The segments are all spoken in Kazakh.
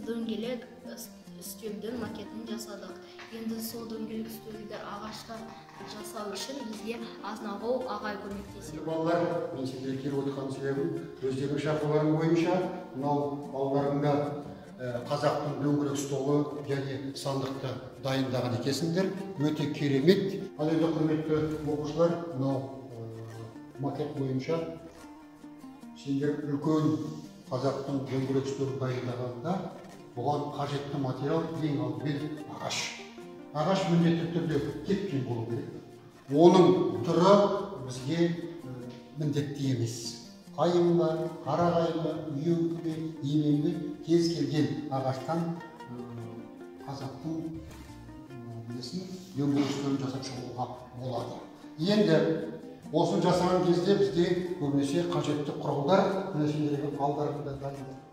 дөңгелек үстелдің макетін жасадық. Енді сол дөңгелек үстелді ағаштан жасау үшін бізге Азнағұл ағай көмектеседі. Балалар, мен сендерге келіп отырған себебім өздерінің шақыруларың бойынша мынау балаларыңда қазақтың дөңгелек столы және сандықты дайындаған екенсіңдер. Өте керемет. Ал енді құрметті оқушылар, мынау макет бойынша сендер үлкен қазақтың дөңгелек столын дайындағанда бұған қажетті материал ең алдымен ағаш. Ағаш міндетті түрде кепкен болу керек. Оның түрі бізге міндетті емес. Қайың ба, қара қайың ба, үйеңкі бе, емен бе, кез келген ағаштан қазақтың несін дөңгелек үстелін жасап шығуға болады. Енді осыны жасаған кезде бізде көбінесе қажетті құралдар, міне сендерге алдарында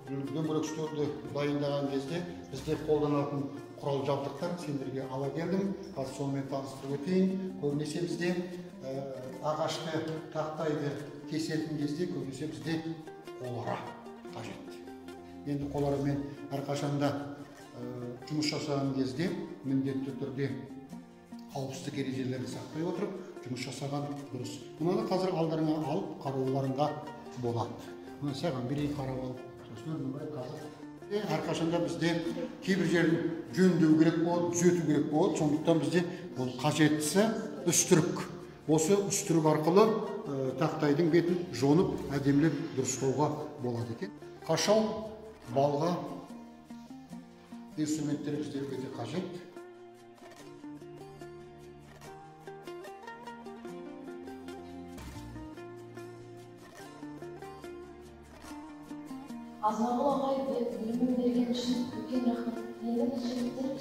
дөңгелек үстелді дайындаған кезде бізде қолданатын құрал жабдықтар сендерге ала келдім. Қазір сонымен таныстырып өтейін. Көбінесе бізде ағашты, тақтайды кесетін кезде көбінесе бізде қолара қажет. Енді қоларамен әрқашанда жұмыс жасаған кезде міндетті түрде қауіпсіздік ережелерін сақтай отырып жұмыс жасаған дұрыс. Мынаны қазір алдарыңа алып қарауларыңа болады. Мына саған берейін қарап алып, сосын нөмірі қазір. Әрқашанда бізде кейбір жерін жөндеу керек болады, түзету керек болады. Сондықтан бізде бұл қажеттісі үстірік. Осы үстірік арқылы тақтайдың бетін жонып, әдемілеп дұрыстауға болады екен. Қашау, балға инструменттер бізде өте қажет. Азнағұл ағай білімін берген үшін үлкен рахмет. Енді біз жігіттер